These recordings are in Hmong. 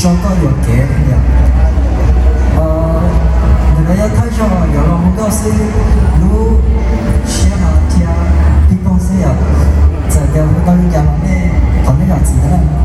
Tso koj yuam kev yom. Ntawm no yog thawj zaug yuav los hu nkauj xwb, lub siab no thiab pib poog xwb yom. Txawm tias hu tau li cas los nej thov nej zam txim thiab na.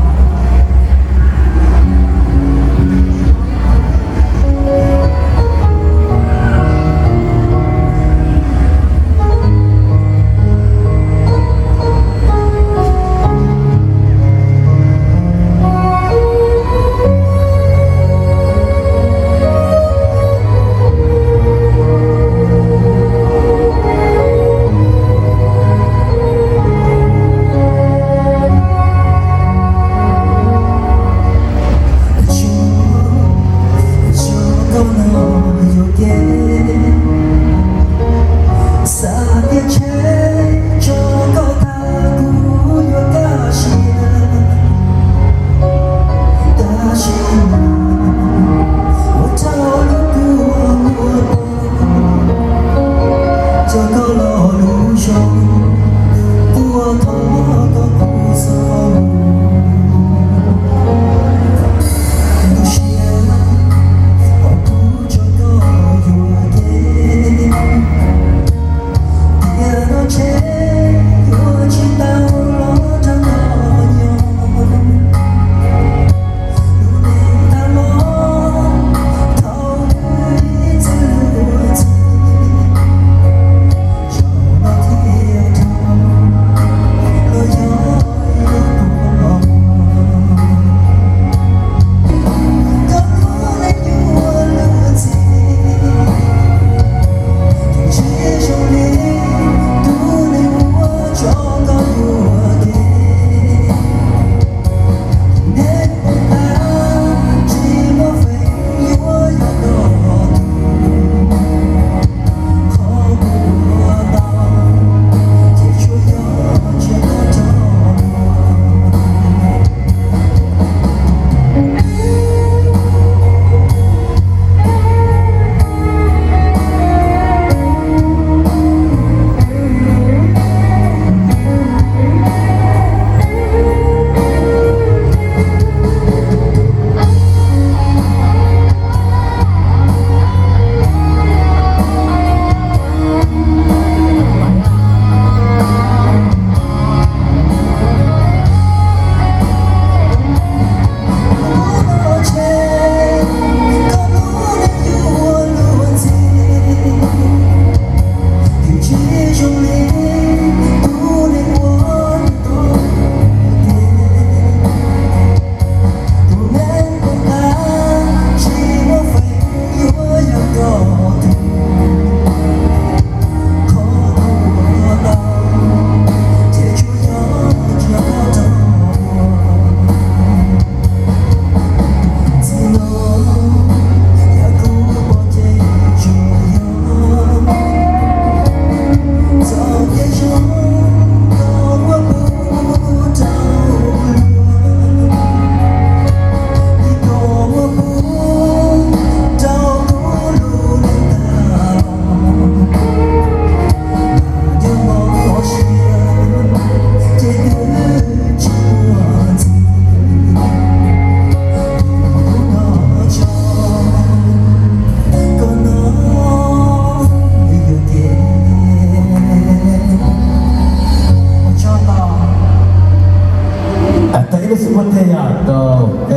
Tau ib lub xub phooj ywg rau